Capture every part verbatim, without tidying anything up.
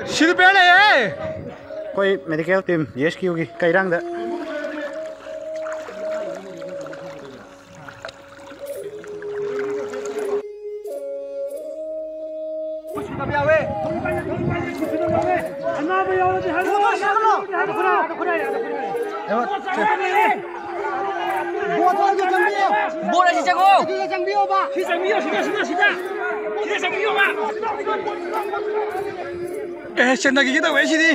ꯁꯤꯗ ꯄꯦꯌꯔ ꯂꯩꯌꯦ꯫ ꯑꯩꯈꯣꯏ ꯃꯦꯗꯤꯀꯦꯜ ꯇꯤꯝ ꯔꯦꯁꯀ꯭ꯌꯨꯒꯤ ꯀꯩꯔꯥꯡꯗ꯫ ꯑꯅꯥꯕ ꯌꯥꯎꯔꯗꯤ ꯍꯥꯏꯔꯛꯑꯣ꯫ ꯕꯣꯠ ꯑꯗꯨ ꯆꯪꯕꯤꯌꯣ꯫ ꯕꯣꯠ ꯑꯁꯤ ꯆꯪꯉꯣ꯫ ꯑꯗꯨꯗ ꯆꯪꯕꯤꯌꯣꯕ꯫ ꯁꯤ ꯆꯪꯕꯤꯌꯣ, ꯁꯤꯗ, ꯁꯤꯗ, ꯁꯤꯗ꯫ ꯁꯤꯗ ꯆꯪꯕꯤꯌꯣꯕ꯫ ꯑꯦ, ꯆꯦꯟꯊꯈꯤꯒꯦ ꯇꯧꯋꯦ ꯁꯤꯗꯤ꯫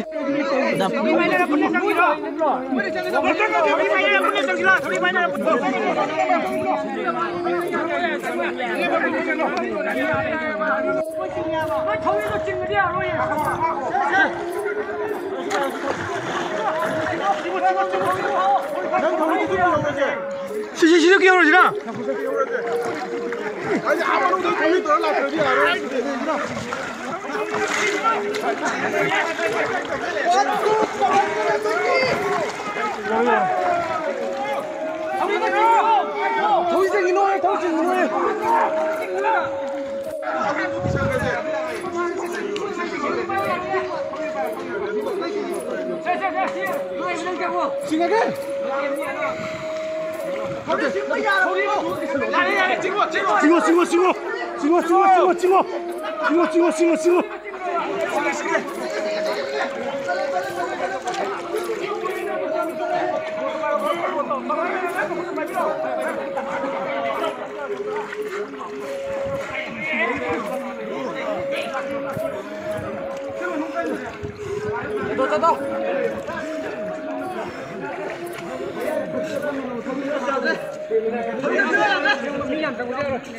ꯁꯤ, ꯁꯤ, ꯁꯤꯗ ꯀꯤꯍꯧꯔꯁꯤꯔ? ꯑꯩꯗꯤ ꯑꯥ ꯃꯅꯨꯡꯗ ꯊꯧꯔꯤ ꯇꯧꯔ ꯂꯥꯛꯇ꯭ꯔꯗꯤ ꯌꯥꯔꯣꯏ꯫ ꯊꯧꯔꯤ ꯆꯤꯡꯉꯤꯅꯣ, ꯊꯧꯔꯤ ꯆꯤꯡꯉꯤꯅꯣ꯫ ꯆꯤꯡꯉꯒꯦ꯫ ꯌꯥꯔꯦ, ꯌꯥꯔꯦ, ꯆꯤꯡꯉꯣ, ꯆꯤꯡꯉꯣ꯫ ꯆꯤꯡꯉꯣ, ꯆꯤꯡꯉꯣ, ꯆꯤꯡꯉꯣ꯫ ꯆꯤꯡꯉꯣ, ꯆꯤꯡꯉꯣ, ꯆꯤꯡꯉꯣ, ꯆꯤꯡꯉꯣ꯫ ꯆꯤꯡꯉꯣ, ꯆꯤꯡꯉꯣ, ꯆꯤꯡꯉꯣ, ꯆꯤꯡꯉꯣ꯫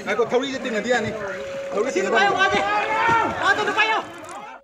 ꯉꯥꯏꯈꯣ, ꯊꯧꯔꯤꯁꯦ ꯇꯤꯡꯉꯗꯤ ꯌꯥꯅꯤ꯫ ꯊꯧꯔꯤ ꯇꯤꯡꯉꯗꯤ ꯌꯥꯅꯤ꯫